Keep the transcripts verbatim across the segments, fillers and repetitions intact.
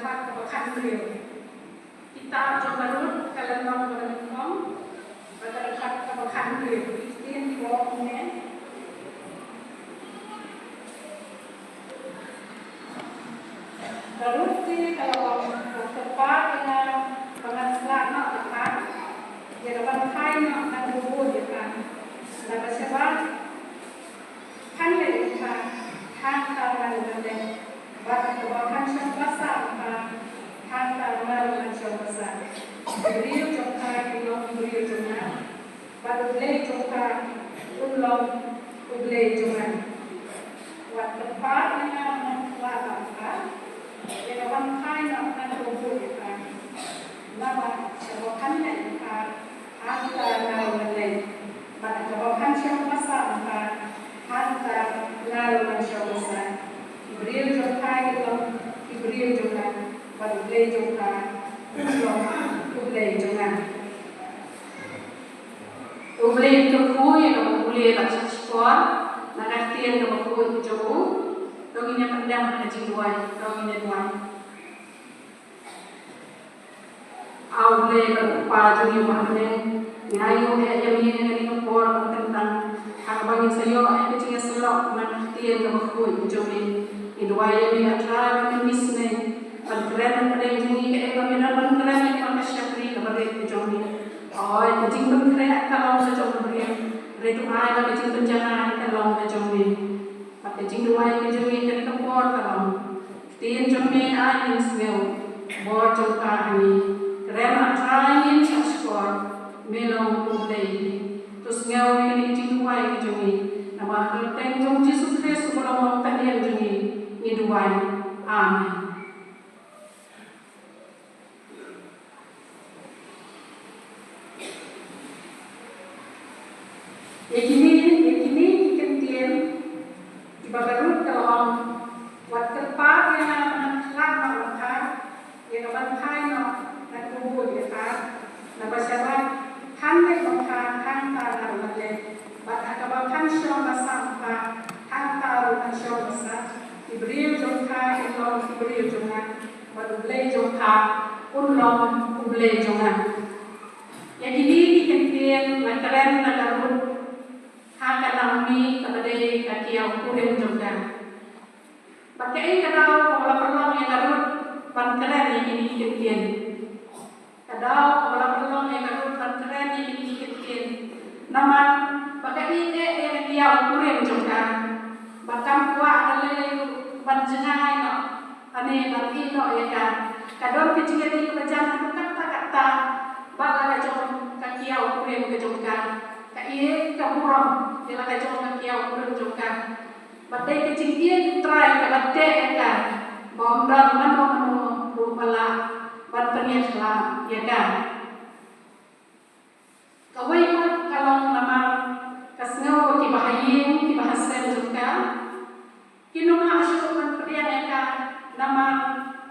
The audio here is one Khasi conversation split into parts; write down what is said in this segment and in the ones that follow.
Kaba khatphra. Kitab jong ka Ruth ka lynnong kaba nyngkong, bad ka dkhot kaba khatphra. Ki ktien kiba ong kumne. Ka Ruth te ka la ong, Wat kyrpad ïa nga ba ngan khlad noh lyngkha ïa kaban phai noh na ka buit ïa pha. Naba shabar phan leit lyngkha, hangta nga ruh ngan leit. Bad haba phan shong basa lyngkha, hangta nga ruh ngan shong basa. Ki briew jong pha kin long ki briew jong nga, bad U Blei jong pha un long U Blei jong nga. Wat kyrpad ïa nga ba ngan khlad noh lyngkha ïa kaban phai noh na ka buit ïa pha. Naba haba phan leit lyngkha, hangta nga ruh ngan leit. Bad haba phan shong basa lyngkha, hangta nga ruh ngan shong basa. Ki briew jong pha kin long ki briew jong nga, bad U Blei jong pha un long U Blei jong nga. U Blei un kyrkhu ïa kaba pule bad shahshkor na ka ktien kaba khuid jong u. To ngin ïa pyndem ha ka jingduwai, to ngin ïa duwai. A U Blei bad U Kpa jong ngi uba ha bneng, ngi ïohi ïa me ha kane ka por kaba kyntang, ha kaba ngin sa ïoh ïa ka jingïasyllok na ka ktien kaba khuid jong me. Ngi duwai ïa me, A Trai, ba men isynei ban kren hapdeng jong ngi kaei ba me don ban kren ïa ka shakri kaba rit ka jong me. Hooid, ka jingpynkhreh ka long ka jong u briew, hynrei to ai ba ka jingpynjanai ka long ka jong me. Bad ka jingduwai ka jong ngi kane ka por ka long, Ktien jong me ai ngin sngew, bor jong pha ha ngi. Kren, A Trai, ngin shahshkor, me long U Blei. To sngew ïa kane ka jingduwai ka jong ngi. Namar ha ka kyrteng jong U Jisu Khrist uba long Nongpynim jong ngi, ngi duwai. Amen. Ïa kine, ïa kine ki kyntien kiba ka Ruth ka la ong, wat kyrpad ïa nga ba ngan khlad noh lyngkha ïa kaban phai noh na ka buit ïa pha. Naba shabar phan leit lyngkha, hangta nga ruh ngan leit. Bad ha kaba phan shong basa lyngkha, hangta ruh ngan shong basa. Ki briew jong pha kin long ki briew jong nga, bad U Blei jong pha un long U Blei jong nga. Ïa kine ki kyntien la kren na ka Ruth ha ka Naomi kaba dei ka kiaw kurim jong ka. Bad kaei ka daw kaba la pynlong ïa ka Ruth ban kren ïa kine ki kyntien? Ka daw kaba la pynlong ïa ka Ruth ban kren ïa kine ki kyntien, namar ba ka ïeit ïa ka kiaw kurim jong ka, ba kam kwah ka lei ruh ban jngai noh, lane ban ïeh noh ïa ka. Ka don ka jingïadei kaba jan haduh katta katta bad la ka jong ka kiaw kurim ka jong ka. Ka ïeit ka burom ïa la ka jong ka kiaw kurim jong ka. Bad dei ka jingïeit U Trai kaba teh ïa ka, ba ym don mano mano ruh ba lah ban pynïaid ïa ka. Kawei pat ka long namar ka sngew ba kiba ha ïing kiba ha sem jong ka kim lah shuh ban pdiang ïa ka, namar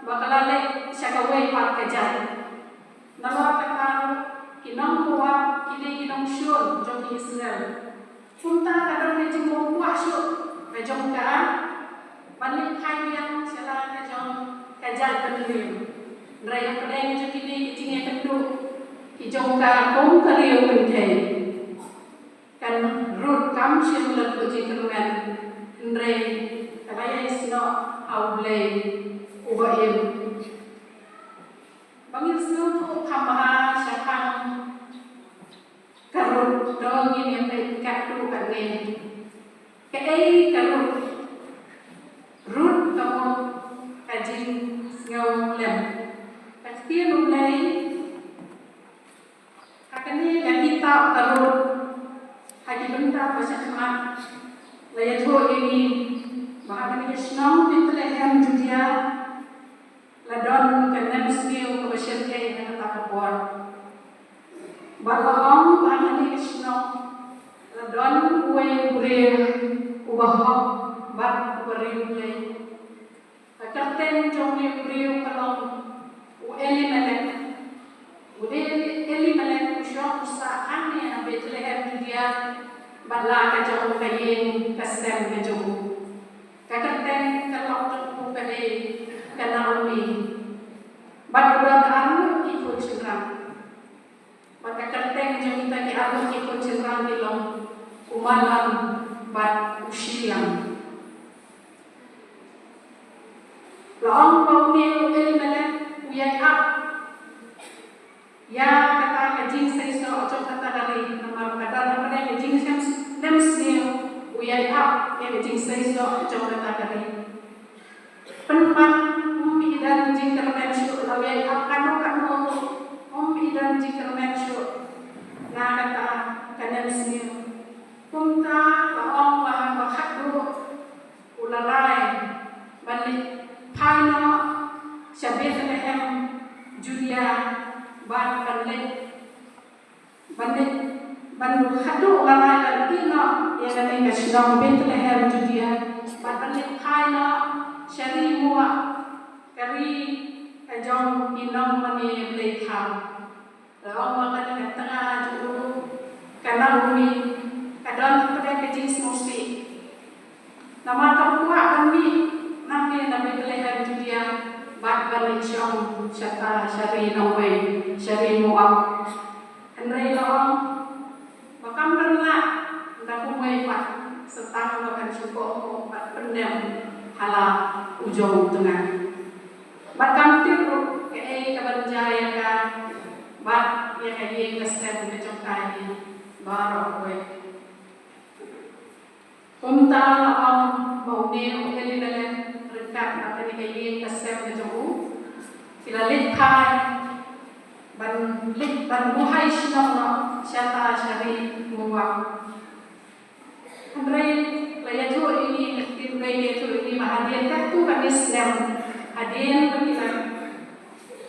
ba ka la leit sha kawei pat ka jait. Nalor kata ruh ki nong Moab ki dei ki nongshun jong ki Israel. Kumta ka don ka jingbymkwah shuh ka jong ka ban leit phai biang sha la ka jong ka jaitbynriew. Hynrei hapdeng jong kine ki jingïakynduh ki jong ka kum ka riew kynthei, ka Ruth kam shym la buh jingkyrmen, hynrei ka la ïaisnoh ha U Blei uba im. Ba ngin sngewthuh kham bha shaphang ka Ruth, to ngin ïa peit katto katne. Kaei ka Ruth? Ruth ka mut ka jingsngew lem. Ka ktien U Blei ha kane ka kitab ka Ruth, ha ki bynta ba shakhmat, la ïathuh ïa ngi ba ha kane ka shnong Bethlehem Judia la don ka nemsniew kaba shyrkhei ha kata ka por. Bad la ong ba ha kane ka shnong la don uwei u briew uba hok bad uba riewblei. Ka kyrteng jong une u briew ka long u Elimelek. U dei Elimelek u shong u sah hangne ha Bethlehem Judia bad la ka jong ka ïing ka sem ka jong u. Ka kyrteng ka lok jong u ka dei ka Naomi. bad u shiliang. La ong ba une u Elimelek u ïai ap ïa kata ka jingseisoh jong kata ka ri, namar ka don hapdeng ka jingshem, shem sniew, u ïai ap ïa ka jingseisoh jong kata ka ri. Pynban um i don jingkyrmen shuh, la u ïai ap kano kano, um i don jingkyrmen shuh na kata ka nemsniew. Kumta la ong ba haba khatduh u la rai ban leit phai noh sha Bethlehem Judia, bad ban leit, ban leit, ban khatduh u la rai ban ïeh noh ïa kane ka shnong Bethlehem Judia, bad ban leit phai noh sha ri Moab, ka ri ka jong ki nongmane blei thaw. La ong ba kane ka tnga jong u, ka Naomi, ka don hapdeng ka jingsngewsih. Namar kam kwah ban mih nangne na Bethlehem Judia, bad ban leit shong shata sha ri nongwei, sha ri Moab. Hynrei la ong ba kam don lah da kumwei pat, sa tang ba kan shu kohnguh bad pyndem ha la u jong u tnga. Bad kam tip ruh kaei kaban jia ïa ka bad ïa ka ïing ka sem ka jong ka hi baroh kawei. Kumta la ong ba une u Elimelek ryngkat bad kane ka ïing ka sem ka jong u, ki la leit phai ban leit ban buhai shnong noh shata sha ri Moab. Hynrei la ïathuh ïa ngi, Ktien U Blei ka ïathuh ïa ngi ba hadien katto katne snem, hadien ba ki la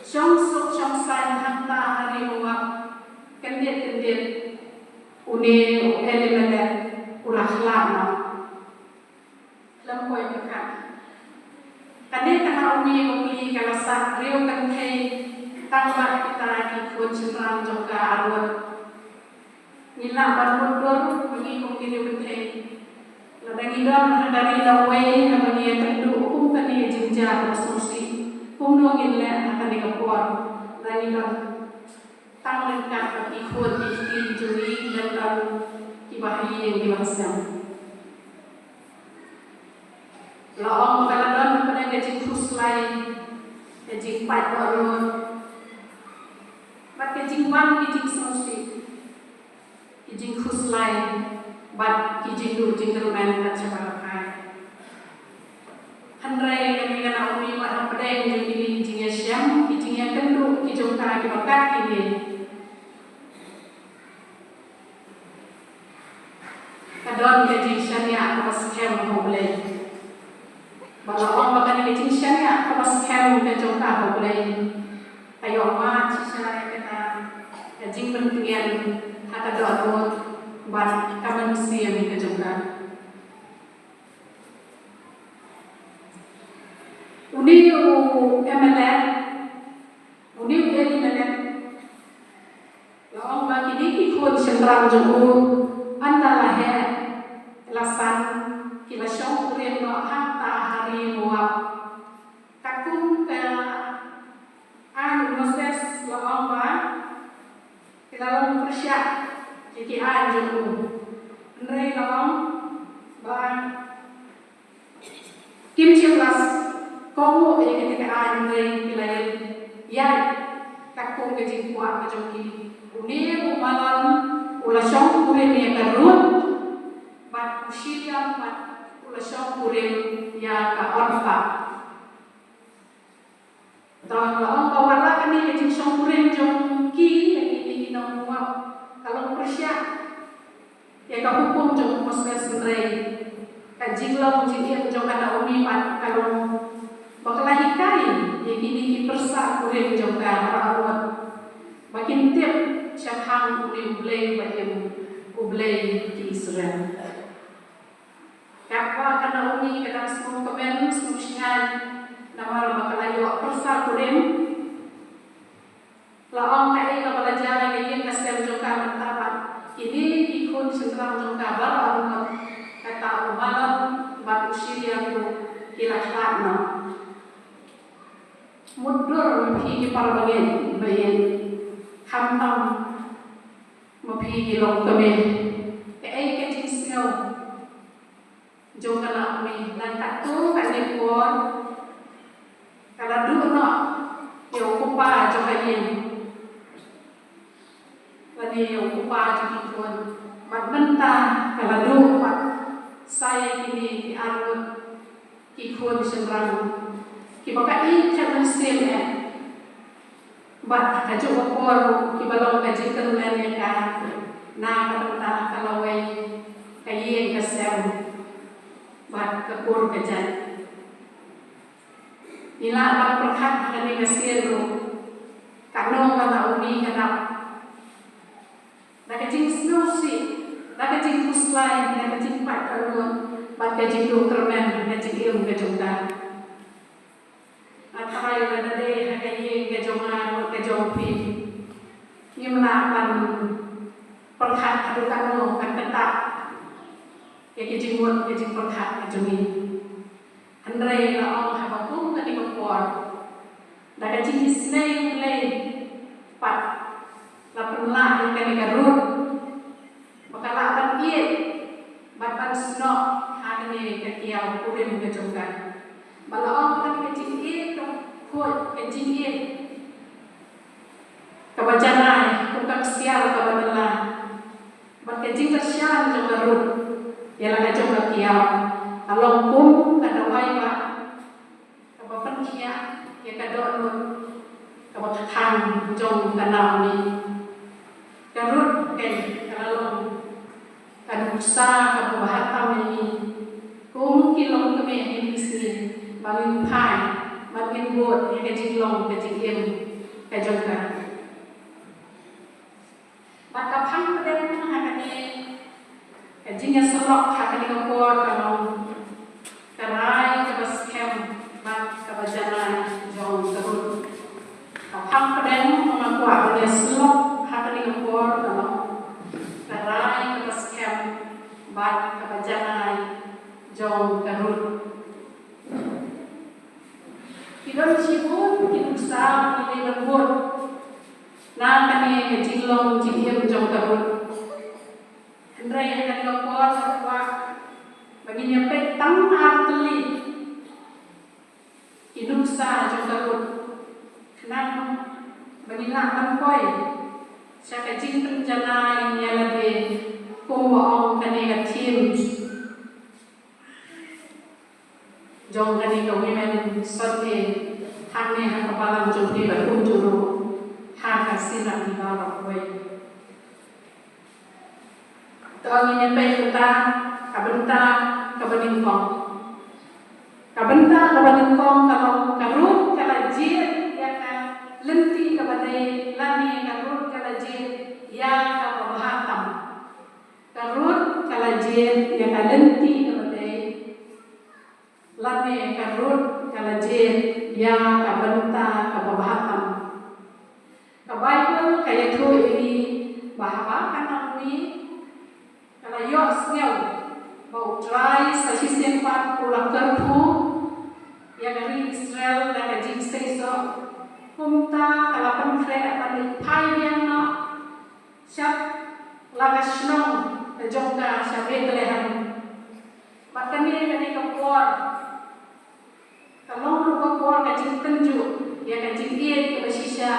shong suk shong saiñ hangta ha ri Moab, kyndit kyndit une u Elimelek u la khlad noh. Lem poi pyrkhat. Kane ka Naomi ka pule ka la sah briew kynthei tang bad kita ki khun shynrang jong ka arngut. Ngi lah ban mutdur ma ngi kum ki briew kynthei. Lada ngi don ha ka ri nongwei haba ngi ïakynduh kum kane ka jingjia kaba sngewsih, kumno ngin leh ha kane ka por? Lada ngi don tang ryngkat bad ki khun ki kti jong ngi, lem don kiba ha ïing kiba ha sem. La ong ba ka la don hapdeng ka jingkhuslai, ka jingpait dohnud, bad ka jingwan ki jingsngewsih, ki jingkhuslai bad ki jingduh jingkyrmen kat shaba la phai. Hynrei kane ka Naomi, wat hapdeng jong kine ki jingïashem, ki jingïakynduh ki jong ka kiba kat kine, ka don ka jingshaniah kaba skhem ha U Blei. Ba la ong ba kane ka jingshaniah kaba skhem ka jong ka ha U Blei ka ïoh mad shisha ïa kata ka jingpyntngen ha ka dohnud bad ka mynsiem ka jong ka. Une u Elimelek, une u Elimelek, la ong ba kine ki khun shynrang jong u, ynda la heh la san, ki la shong kurim noh hangta ha ri Moab. Katkum ka aiñ u Moses la ong ba ki la long pyrshah ïa ki aiñ jong u. Hynrei la ong ba kim shym la kohnguh ïa kane ka aiñ, hynrei ki la ïaid katkum ka jingkwah ka jong ki. Une u Mahlon u la shong kurim ïa ka Ruth, bad u Shiliang pat u la shong kurim ïa ka Orpah. Te la ong ba wat la kane ka jingshong kurim jong ki, ïa kine ki nong Moab, ka long pyrshah ïa ka hukum jong u Moses, hynrei ka jinglong jingim jong ka Naomi pat ka long ba ka la hikai ïa kine ki pyrsa kurim jong ka baroh arngut ba kin tip shaphang une U Blei ba im, U Blei ki Israel. Katba ka Naomi ka dang sngewkmen sngewsngaiñ namar ba ka la ïoh pyrsa kurim, la ong kaei kaba la jia ïa ka ïing ka sem jong ka mynta, ba kine ki khun shynrang jong ka baroh arngut, kata u Mahlon bad u Shiliang ruh ki la khlad noh. Mutdur ma phi ki para bangeit ba ïeit, khamtam ma phi ki longkmie. Kaei ka jingsngew jong ka Naomi, nang katto katne por ka la duh noh ïa u kpa jong ka ïing lane ïa u kpa jong ki khun. Bad mynta ka la duh pat sa ïa kine ki arngut ki khun shynrang kiba ka ïeit ka mynsiem eh. Bad ha kajuh ka por kiba long ka jingkyrmen ïa ka, na ka bynta ka lawei ka ïing ka sem bad ka kur ka jait. Ngi lah ban pyrkhat ha kane ka sien ruh, katno ka Naomi ka dap da ka jingsngewsih, da ka jingkhuslai, da ka jingpait dohnud bad ka jingduh kyrmen ha ka jingim ka jong ka. Nga tharai lada dei ha ka ïing ka jong nga, ka jong phi, ngim lah ban pyrkhat haduh katno kan ktah ïa ki jingmut ki jingpyrkhat ka jong ngi. Hynrei la ong haba kum kane ka por, da ka jingisynei U Blei pat la pynlah ïa kane ka Ruth ba ka lah ban ïeit bad ban snoh ha kane ka kiaw kurim ka jong ka. Ba la ong kane ka jingïeit ka khuid, ka jingïeit kaba janai, kum ka ksiar kaba nylla. Bad ka jingkyrshan jong ka Ruth ïa la ka jong ka kiaw ka long kum ka dawai ba kaba pynkhiah ïa ka dohnud kaba kthang jong ka Naomi. Ka Ruth keiñ ka la long ka nuksa kaba bha tam ïa ngi kum ki longkmie ha kine ki sngi, ba ngin phai, ba ngin bud ïa ka jinglong ka jingim ka jong ka. Bad ka phang pdeng ha kane ka jingïasyllok ha kane ka por ka long ka rai kaba skhem bad kaba janai jong ka Ruth. Ka phang pdeng ba nga kwah ban ïasyllok ha kane ka por ka long ka rai kaba skhem bad kaba janai jong ka Ruth. Ki don shibun ki nuksa ba ngi dei ban bud na kane ka jinglong jingim jong ka Ruth. Hynrei ha kane ka por nga kwah ba ngin ïa peit tang ar tylli ki nuksa jong ka Ruth, khnang ba ngin lah ban poi sha ka jingpynjanai ïa lade, kumba ong kane ka theme jong kane ka Women Sunday hangne ha ka balang jong phi bad kumjuh ruh ha ka Synod baroh kawei. To ngin ïa peit mynta ka bynta kaba nyngkong. Ka bynta kaba nyngkong ka long ka Ruth ka la jied ïa ka lynti kaba dei, lane ka Ruth ka la jied ïa kaba bha tam. Ka Ruth ka la jied ïa ka lynti kaba dei, lane ka Ruth ka la jied ïa ka bynta kaba bha tam. Ka Baibl ka ïathuh ïa ngi ba haba ka Naomi ka la ïohsngew ba U Trai sa shisien pat u la kyrkhu ïa ka ri Israel da ka jingseisoh, kumta ka la pynkhreh ban leit phai biang noh sha la ka shnong ka jong ka sha Bethlehem. Bad kane, kane ka por ka long ruh ka por ka jingtynjuh ïa ka jingïeit kaba shisha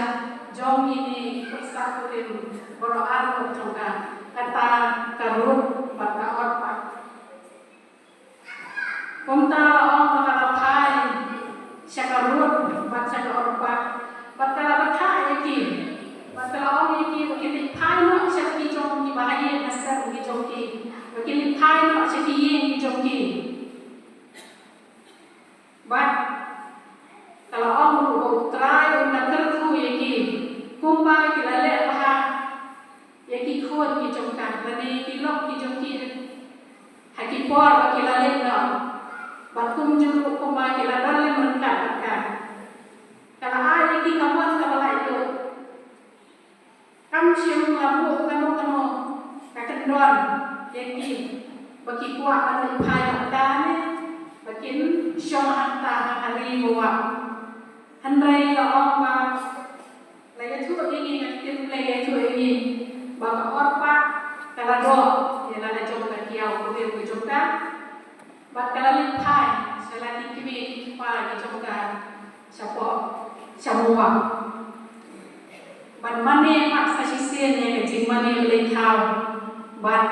jong kine ki pyrsa kurim baroh arngut jong ka, kata ka Ruth bad ka Orpah. Kumta la ong ba ka la phai sha ka Ruth bad sha ka Orpah, bad ka la batai ïa ki, bad ka la ong ïa ki ba kin leit phai noh sha ki jong ki bahaïing hasem ki jong ki, ba kin leit phai noh sha ki ïing ki jong ki. Bad ka la ong ruh ba U Trai un da kyrkhu ïa ki kumba ki la leh bha ïa ki khun ki jong ka lane ïa ki lok ki jong ki ha ki por ba ki la leit noh, bad kumjuh ruh kumba ki la don lem ryngkat bad ka. Ka la ai ïa ki ka mon kaba laitluid. Kam shym la buh kano kano ka kyndon ïa ki ba ki kwah ban leit phai bad ka ne ba kin shong hangta ha ka ri Moab. Hynrei la ong ba, la ïathuh ïa ngi, ka ktien Blei ïathuh ïa ngi ba ka Orpah ka la doh ïa la ka jong ka kiaw kurim ka jong ka. Bad ka la leit phai sha la ki kmie ki kpa ki jong ka shapoh sha Moab. Bad mane mat sa shisien ïa ka jingmane blei thaw bad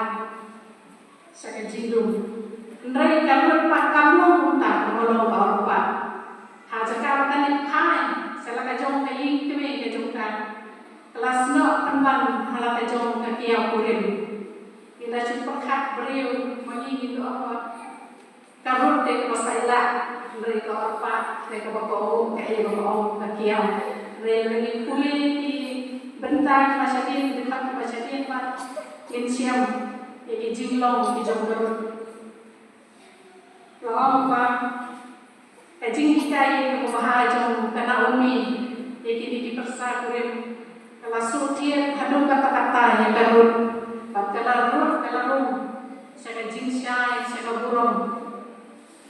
sha ka jingdum. Hynrei ka Ruth pat kam long kumta, ka long ka Orpah. Ha jaka ba ka leit phai sha la ka jong ka ïing kmie ka jong ka, ka la snoh pynban ha la ka jong ka kiaw kurim. Ngi la shu pyrkhat briew ma ngi, ngi ong ba ka Ruth te kaba sailah, hynrei ka Orpah te kaba kohnguh, kaei ba ka ong ka kiaw. Hynrei lada ngi pule ki bynta kiba shadien, ki dkhot kiba shadien pat, ngin shem ïa ki jinglong ki jong ka Ruth. La ong ba ka jinghikai kaba bha jong ka Naomi ïa kine ki pyrsa kurim ka la shu thied haduh katta katta ïa ka Ruth. Bad ka la Ruth ka la rung sha ka jingshai, sha ka burom,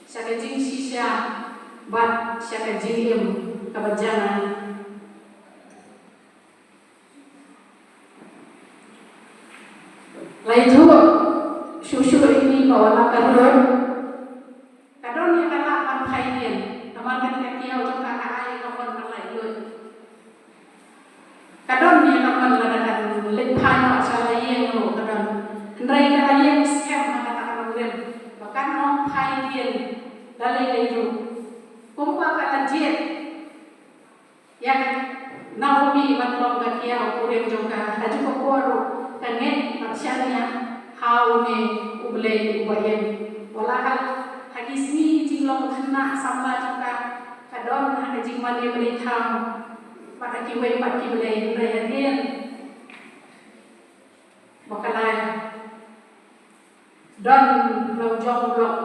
sha ka jingshisha bad sha ka jingim kaba janai. La ïathuh shuh shuh ïa ngi ba wat la ka Ruth ka don ïa ka lad ban phai dien, namar kane ka kiaw jong ka ka ai ka mon ban lait luid. Ka don ïa ka mon lada kan leit phai noh sha la ïing ruh ka don. Hynrei ka la ïeng skhem ha kata ka nongrim ba kan ym phai dien da lei lei ruh. Kumba ka la jied ïa ka Naomi ban long ka kiaw kurim jong ka, ha kajuh ka por ruh ka ngeit bad shaniah ha une U Blei uba im. Wat la ka, ha ki sngi jinglong khynnah samla jong ka, ka don ha ka jingmane blei thaw bad ha kiwei pat ki blei, hynrei hadien ba ka la don la u jong u lok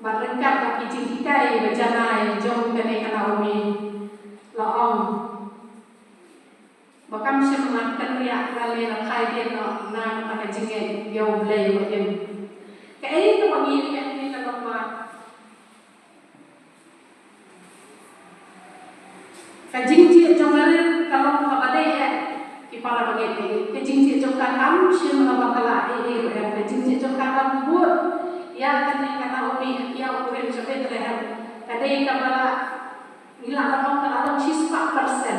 bad ryngkat bad ki jinghikai ba janai jong kane ka Naomi, la ong ba kam shym la kynriah lane la phai dien noh na ka jingngeit ïa U Blei uba im. Kaei kaba ngi ïohi hangne ka long ba ka jingjied jong ka Ruth ka long kaba dei eh, ki para bangeit, ka jingjied jong ka kam shym la bakla ei ei ruh em. Ka jingjied jong ka ban bud ïa kane ka Naomi ha kiaw kurim sha Bethlehem ka dei kaba la, ngi lah ban ong ka la long shispah persen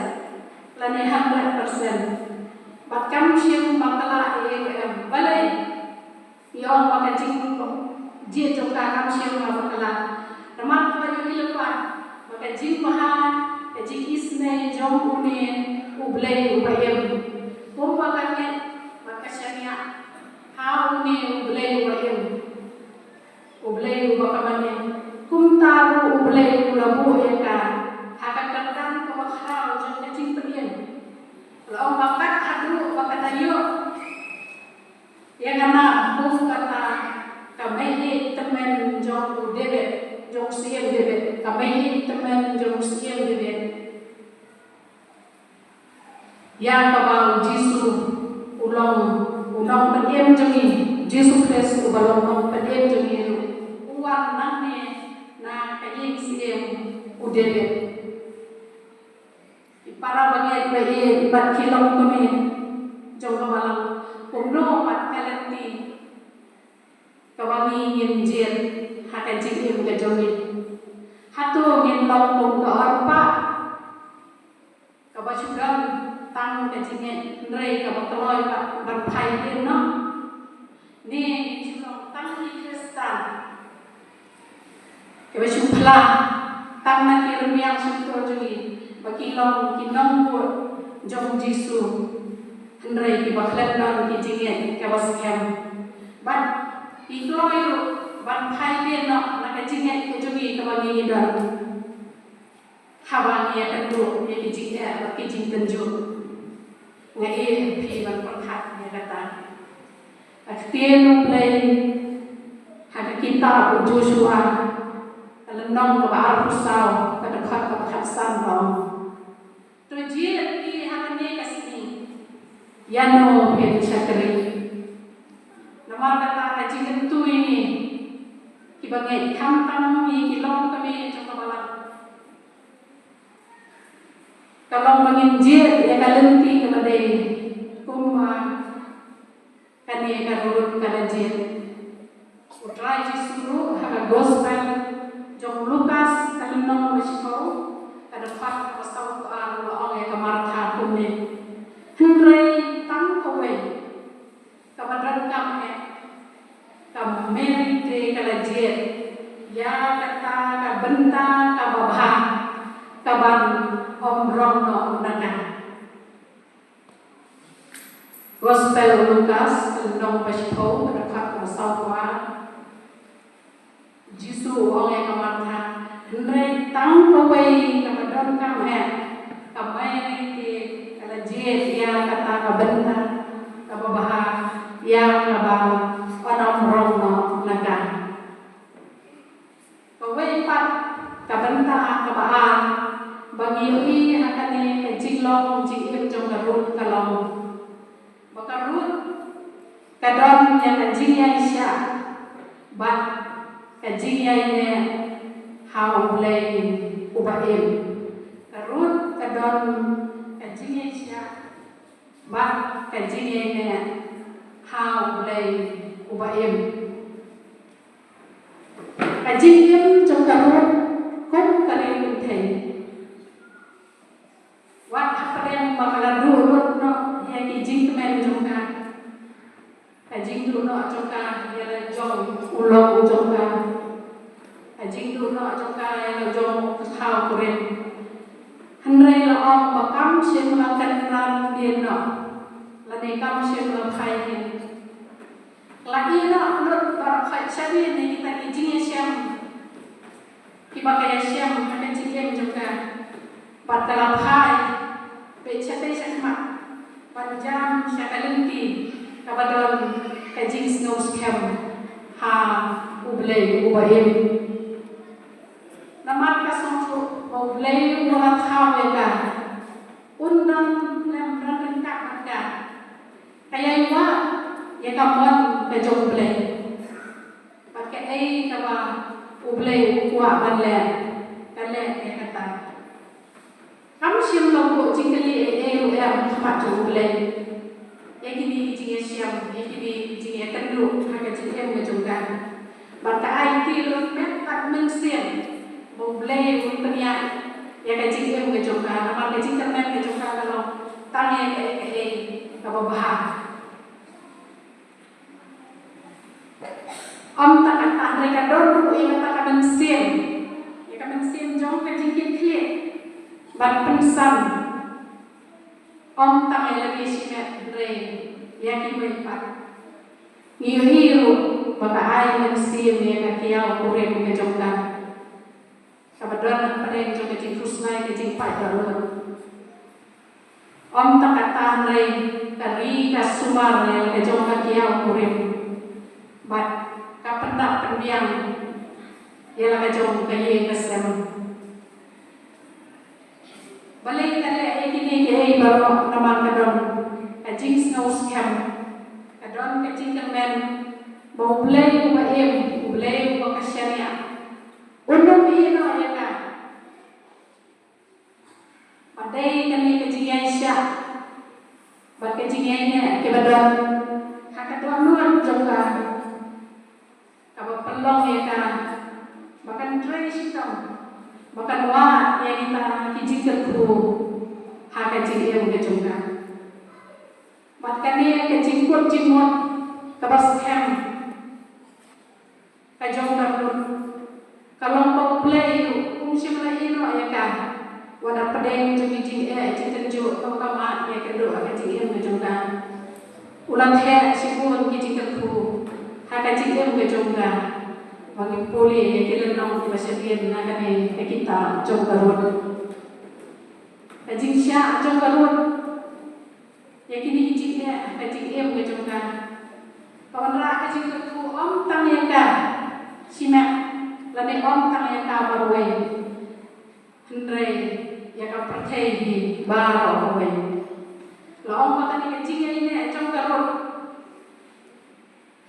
lane hundred percent. Bad kam shym bakla ei ei ruh em. Balei? Ngi ong ba ka jingjied jong ka kam shym la bakla. Namar ka la ïohi lypa ba ka jingbha, ka jingisynei jong une U Blei uba im. Kumba ka ngeit bad ka shaniah ha une U Blei uba im, U Blei uba ka mane, kumta ruh U Blei u la buh ïa ka ha ka kyrdan kaba khraw jong ka jingpynim. La ong ba kat haduh ba ka da ïoh ïa ka nam kum kata ka mei ïeit tymmen jong u David, jong u Syiem David, ka mei ïeit tymmen jong u Syiem David, ïa kaba u Jisu u long u Nongpynim jong ngi, Jisu Khrist uba long Nongpynim jong ngi ruh u wan nangne na ka ïing syiem u David. Ki para bangeit ba ïeit bad ki longkmie jong ka balang, kumno pat ka lynti kaba ngi ngin jied ha ka jingim ka jong ngi? Hato ngin long kum ka Orpah kaba shu don tang ka jingngeit hynrei kaba kloi pat ban phai dien noh? Ne ngin shu long tang ki Khristan kiba shu phla tang na ki rmiang shyntur jong ngi ba ki long ki nongbud jong u Jisu, hynrei kiba khlem don ki jingngeit kaba skhem? Bad ki kloi ruh ban phai dien noh na ka jingngeit ka jong ngi kaba ngi don haba ngi ïakynduh ïa ki jingeh bad ki jingtynjuh. Nga ïeit ïa phi ban pyrkhat ïa kata. Ka ktien U Blei ha ka kitab u Joshua, ka lynnong kaba arphew saw, ka dkhot kaba khatsan, ka ong: To jied ki ha kane ka sngi, ïano phin shakri. Namar kata ka jingkyntu ïa ngi kiba ngeit, khamtam ïa ki longkmie jong ka balang, ka long ba ngin jied ïa ka lynti kaba dei kumba kane ka Ruth ka la jied. U Trai Jisu ruh ha ka Gospel jong u Lukas ka lynnong ba shiphew, ka dkhot kaba saw phew ar, la ong ïa ka Martha kumne: Hynrei tang kawei kaba donkam eh, ka Mary te ka la jied ïa kata ka bynta kaba bha, kaban ym rong noh na ka. Gospel u Lukas, lynnong ba shiphew, ka dkhot kaba saw phew ar. Jisu u ong ïa ka Martha: Hynrei tang kawei kaba donkam eh, ka Mary te ka la jied ïa kata ka bynta kaba bha, ïa kaba yn ym rong noh na ka. Kawei pat ka bynta kaba ar ba ngi ïohi ha kane ka jinglong jingim jong ka Ruth ka long ba ka Ruth ka don ïa ka jingïaishah bad ka jingïaineh ha U Blei uba im. Ka Ruth ka don ka jingïaishah bad ka jingïaineh ha U Blei uba im. Ka jingim jong ka Ruth kum ka ri kynthei. Wat hapdeng ba ka la duh lut noh ïa ki jingkmen jong ka, ka jingduh noh jong ka ïa la jong u lok u jong ka, ka jingduh noh jong ka ïa la jong u thaw kurim, hynrei la ong ba kam shym la kynran dien noh lane kam shym la phai dien. La ïeh noh lut bad la phai shadien ïa kita ki jingïashem kiba ka ïashem ha ka jingim jong ka. Bad ka la phai beit shatei shakhmat ban jan sha ka lynti kaba don ka jingsngewskhem ha U Blei uba im. Namar ka sngewthuh ba U Blei u la thaw ïa ka, un don lem ryngkat bad ka. Ka ïai wad ïa ka mon ka jong U Blei. Bad kaei kaba U Blei u kwah ban leh, ka leh ïa kata. Kam shym la buh jingkylli ei ei ruh ïa ka khmat jong U Blei ïa kine ki jingïashem, ïa kine ki jingïakynduh ha ka jingim ka jong ka. Bad ka aiti lut met bad mynsiem ba U Blei un pynïaid ïa ka jingim ka jong ka, namar ka jingkyrmen ka jong ka ka long tang ïa kaei kaei kaba bha. Ym tang kata hynrei ka don ruh ïa kata ka mynsiem, ïa ka mynsiem jong ka jingkitkhlieh ban pynsan. Ym tang ïa lade shimet hynrei ïa kiwei pat. Ngi ïohi ruh ba ka ai mynsiem ïa ka kiaw kurim ka jong ka. Kaba don hapdeng jong ka jingkhuslai ka jingpait dohnud. Ym tang kata hynrei ka ri ka sumar ïa la ka jong ka kiaw kurim. Bad ka pyndap pynbiang ïa la ka jong ka ïing ka sem. Balei ka leh ïa kine kiei baroh? Namar ka don ka jingsngewskhem, ka don ka jingkyrmen ba U Blei uba im, U Blei uba ka shaniah, un ym ïehnoh ïa ka. Bad dei kane ka jingïaishah bad ka jingïaineh kiba don ha ka dohnud jong ka, kaba pynlong ïa ka ba kan trei shitom, ba kan wad ïa kita ki jingkyrkhu ha ka jingim ka jong ka. Bad kane ka jingkut jingmut kaba skhem ka jong ka Ruth ka long ba U Blei um shym la ïehnoh ïa ka. Wat hapdeng jong ki jingeh jingkynjuh kaba ka mad ïakynduh ha ka jingim ka jong ka, u la theh shibun ki jingkyrkhu ha ka jingim ka jong ka. Ba ngin pule ïa ki lynnong kiba shadien na kane ka kitab jong ka Ruth. Ka jingshah jong ka Ruth ïa kine ki jingeh ha ka jingim ka jong ka, ka wanrah ka jingkyrkhu ym tang ïa ka shimet lane ym tang ïa ka marwei, hynrei ïa ka pyrthei hi baroh kawei. La ong ba kane ka jingïaineh jong ka Ruth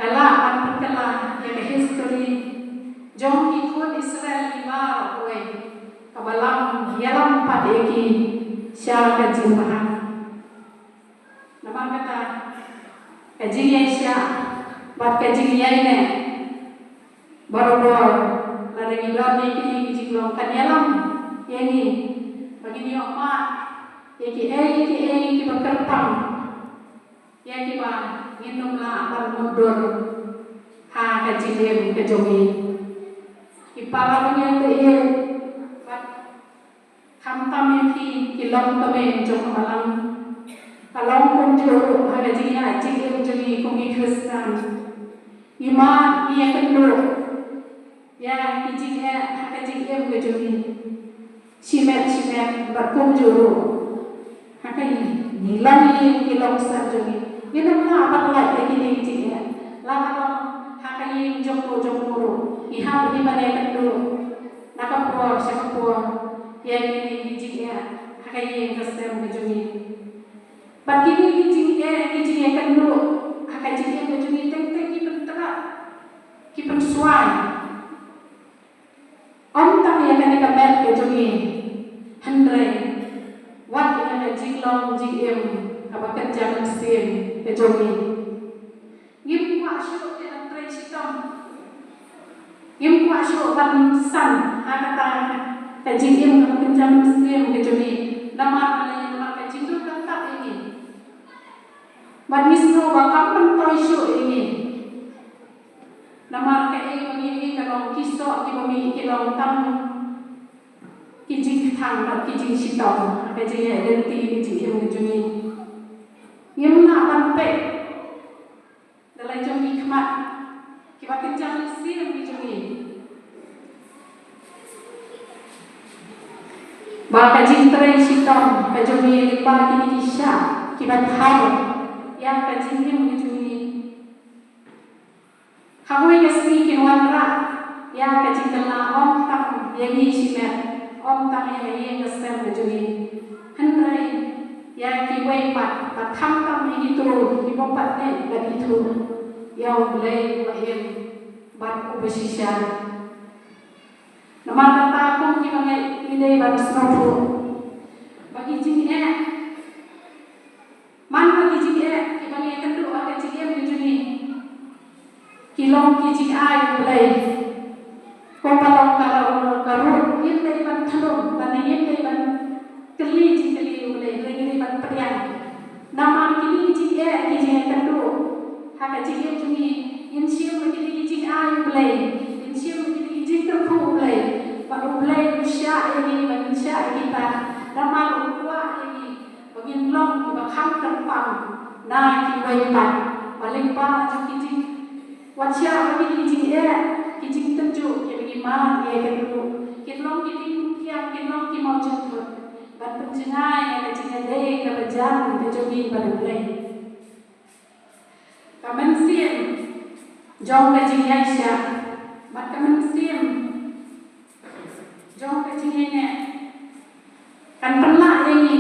ka lah ban pynkylla ïa ka history jong ki khun Israel hi baroh kawei, kaba lam ïalam pat ïa ki sha ka jingbha. Namar kata ka jingïaishah bad ka jingïaineh Barabor lada ngi don ïa kine ki jinglong, kan ïalam ïa ngi ba ngin ïoh mad ïa kiei kiei kiba kyrpang, ïa kiba ngin ym lah ban mutdur ha ka jingim ka jong ngi. Ki para bangeit, bad khamtam ïa phi ki longkmie jong ka balang, ka long kumjuh ruh ha ka jingïaid jingim jong ngi kum ki Khristan. Ngi mad, ngi ïakynduh ïa ki jingeh ha ka jingim ka jong ngi shimet shimet, bad kumjuh ruh ha ka ïing, ngi long ïing, ngi long sem jong ngi. Ngin ym lah ban lait ïa kine ki jingeh. La ka long ha ka ïing jong u jong u ruh, ngi hap hi ban ïakynduh na ka por sha ka por ïa kine ki jingeh ha ka ïing ka sem ka jong ngi. Bad kine ki jingeh, ki jingeh kynduh ha ka jingeh ka jong ngi, teng teng ki pyntnat, ki pynswai. Ym tang ïa kane ka met ka jong ngi, hynrei wat ïa ka jinglong jingim kaba kynja mynsiem ka jong ngi. Ngim kwah shuh te ban trei shitom. Ngim kwah shuh ban san ha kata ka jingim kaba kynja mynsiem ka jong ngi. Namar balei? Namar ka jingdon ka tap ïa ngi. Bad ngi sngew ba kam myntoi shuh ïa ngi. Namar kaei ba ngi ïohi ka long ki soh kiba ngi ïohi ki long tang ki jingkthang bad ki jingshitom ha ka jingïaid lynti ka jingim ka jong ngi. Ngim lah ban peit da la jong ki khmat kiba kynja mynsiem ki jong ngi ba ka jingtrei shitom ka jong ngi lyngba kine ki shah kiba thar ïa ka jingim ka jong ngi. Ha kawei ka sngi kin wanrah ïa ka jingkylla, ym tang ïa ngi shimet, ym tang ïa ka ïing ka sem ka jong ngi, hynrei ïa kiwei pat, bad khamtam ïa kito kiba pat neh bad ithuh ïa U Blei uba im bad uba shisha. Namar kata kum ki bangeit, ngi dei ban sngewthuh ba ki jingeh, man la ki jingeh kiba ngi ïakynduh ha ka jingim ka jong ngi, ki long ki jingai U Blei. Kumba long ka ruh, ka ruh, ngim dei ban thnum lane ngim dei ban kylli jingkylli U Blei, hynrei ngi dei ban pdiang. Namar kine ki jingeh, ki jingeh kynduh ha ka jingim jong ngi, ngin shim ba kine ki jingai U Blei, ngin shim ba kine ki jingkyrkhu U Blei, ba U Blei un shah ïa ngi, ba ngin shah ïa kita. Namar u kwah ïa ngi ba ngin long kiba kham kyrpang na kiwei pat, ba lyngba jong ki jing, wat shah ba kine ki jingeh, ki jingtynjuh kiba ngi mad ïakynduh, kin long ki diengphyrkiang, kin long ki mawjynthut ban pynjngai ïa ka jingïadei kaba jan ka jong ngi bad U Blei. Ka mynsiem jong ka jingïaishah bad ka mynsiem jong ka jingïaineh kan pynlah ïa ngi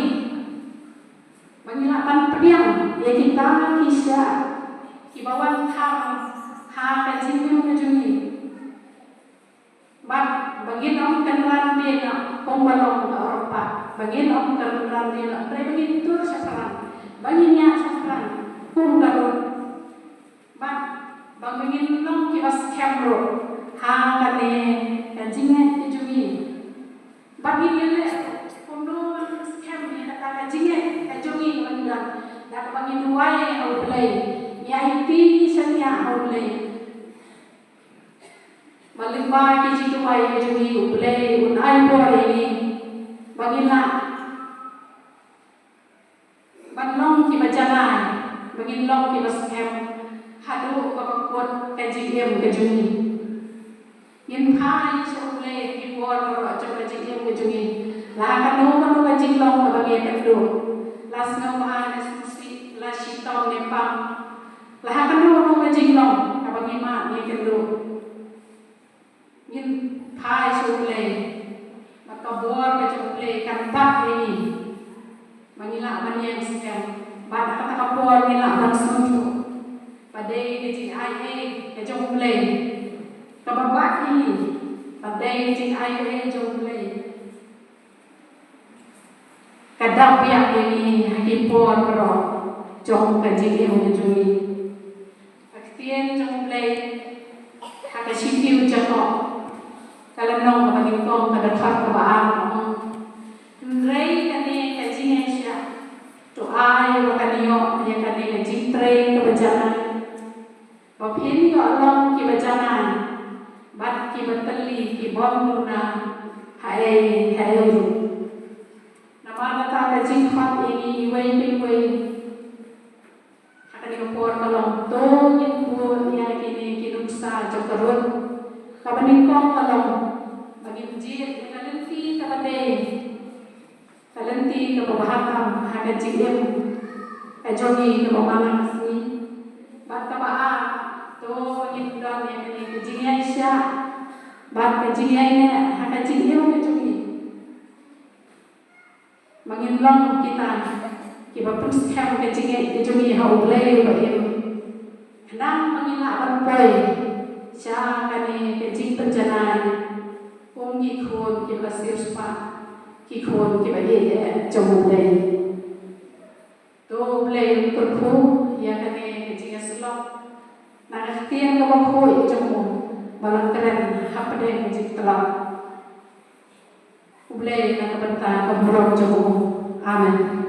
ba ngi lah ban pdiang ïa kita ki shah kiba wan thar ha ka jingim ka jong ngi. Bad ba ngin ym kynran die noh kumba long ka Orpah, ba ngin ym kynran die noh, hynrei ba ngin tur shaphrang, ba ngin ñiah shaphrang kum ka Ruth. Bad ba ngin long kiba skhem ruh ha kane ka jingngeit ka jong ngi. Ba ngin ïaleh kumno ban skhem ïa kata ka jingngeit ka jong ngi, ba ngin, da kaba ngin duwai ha U Blei, ngi aiti shaniah ha U Blei. Ba lyngba ki jingduwai ka jong ngi, U Blei un ai bor ïa ngi ba ngin lah ban long kiba janai, ba ngin long kiba skhem haduh ba ka kut ka jingim ka jong ngi. Ngin phai sha U Blei ki bor baroh jong ka jingim ka jong ngi. La kano kano ka jinglong kaba ngi ïakynduh, la sngewbha ne sngewsih, la shitom ne pang, la ha kano kano ka jinglong kaba ngi mad ngi ïakynduh, ngin phai sha U Blei. Bad ka bor ka jong U Blei kan bat ïa ngi ba ngi lah ban ïeng skhem. Bad ha kata ka por ngi lah ban sngewthuh ba dei ka jingai ei ka jong U Blei kaba bat ïa ngi, ba dei ka jingai ei ka jong U Blei ka dap biang ïa ngi ha ki por baroh jong ka jingim ka jong ngi. Ka ktien jong U Blei ha ka shi Siew Jakob, ka lynnong kaba nyngkong, ka dkhot kaba ar, ka ong: Hynrei kane ka jingïaishah to ai ba kan ïoh ïa kane ka jingtrei kaba janai, ba phin ïoh long kiba janai bad kiba tylli, ki bym duna ha ei ha ei ruh. Namar kata ka jingkhot ïa ngi iwei pa iwei ha kane ka por ka long: To ngin buh ïa kine ki nuksa jong ka Ruth. Kaba nyngkong ka long ba ngin jied ïa ka lynti kaba dei, ka lynti kaba bha tam ha ka jingim ka jong ngi kaba man la ka sngi. Bad kaba ar, to ngin don ïa kane ka jingïaishah bad ka jingïaineh ha ka jingim ka jong ngi, ba ngin long kita kiba pynskhem ka jingngeit ka jong ngi ha U Blei uba im, khnang ba ngin lah ban poi sha kane ka jingpynjanai kum ki khun kiba la siewspah, ki khun kiba ïeit jong U Blei. To U Blei un kyrkhu ïa kane ka jingïasyllok na ka ktien kaba khuid jong u ba la kren hapdeng ka jingtlot. U Blei na ka bynta ka burom jong u. Amen.